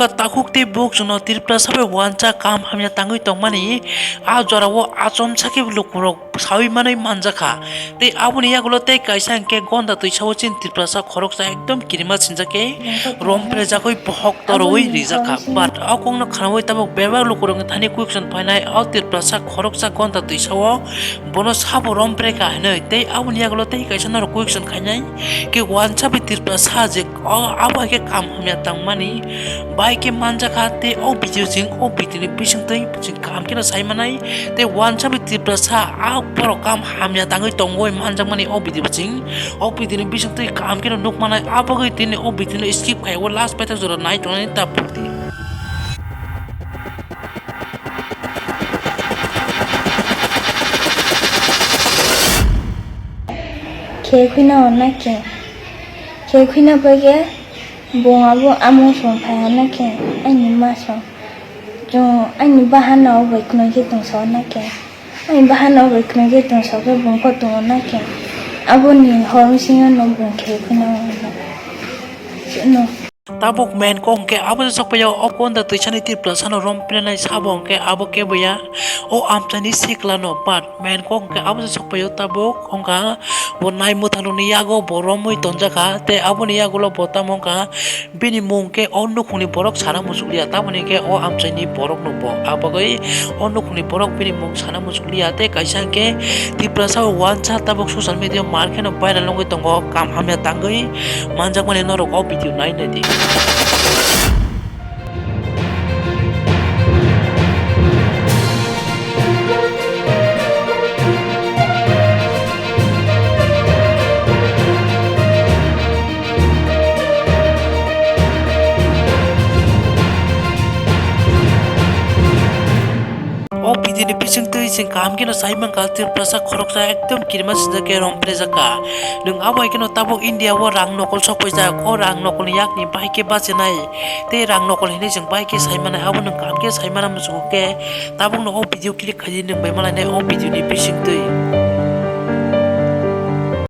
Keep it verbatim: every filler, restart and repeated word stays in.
Takhuk tei bukchwngno Tiprasa bai wansa kaham hamya tangwi tongmani a jorao achomsa khe lukurok saui manwi manjakha. Tei aboni yagulo tei kaisa hwnkhe gonda twisao chini Tiprasa khoroksa ekdom kirima sinjakhe romprejagwi bohok torowi rijakha. But o kokno khnaui tabuk bebak lukurokni thani question phainai o Tiprasa khoroksa gonda twisao bono sabo rompreka hinwi. Tei aboni yagulo tei kaisa norok question khainai khe wansa bai Tiprasa je o abo hai khe kaham hamya tangmani bai khe manjakha. Tei o video chwng o video ni bisingtwi chwng kaham kheno sai manai. Tei wansa bai Tiprasa a borok kaham hamya tangwi tongwi manjakmani o video chwng o video ni bisingtwi kaham kheno nuk manai. Abagwi tini o video no skip khai o last paithak jora nai tongnani ta phukdi. Khe khwino na khe. Khe khwino pai khe bung abo amung song phai ha na khe aini ma song. Chwng aini bahan no bai khwno khe tong sa na khe. Aini bahan no bai khwno khe tong sa khe bung ko tong na khe. Aboni hor bising no bung khe khwino no. Tabuk main kok hwnkhe abo se sokphaio, o konda twisani Tiprasano rom prenai sabo hwnkhe abo keboya o amchaini siklano, but main kok hwnkhe abo se sokphaio tabuk wngkha bo nai mwthangrokni yago bo romwi tonjakha, tei aboni yagulo bo tamo wngkha bini mung khe o nukhungni borok sana muchukliya, tamoni khe o amchaini borokno bo abagwi o nukhungni borok bini mung sana muchukliya, tei kaisa hwnkhe Tiprasa wansa tabuk social media mar kheno viral wngwi tongo, kaham hamya tangwi manjakmani norok o video nai naidi. O video ni bisingtwi chwng kaham kheno sai mankha, Tiprasa khoroksa ekdom kirima sinjakhe rom prejakha. Nwng abo hai kheno tabuk India o rang nokol sokpaijak, o rang nokolni yakni bahai khe bachinai tei rang nokol hinwi chwng bahai khe sai manai, abo nwng kaham khe sai mana muchungo khe tabukno o video click khaidi nwng bai malainai o video ni bisingtwi.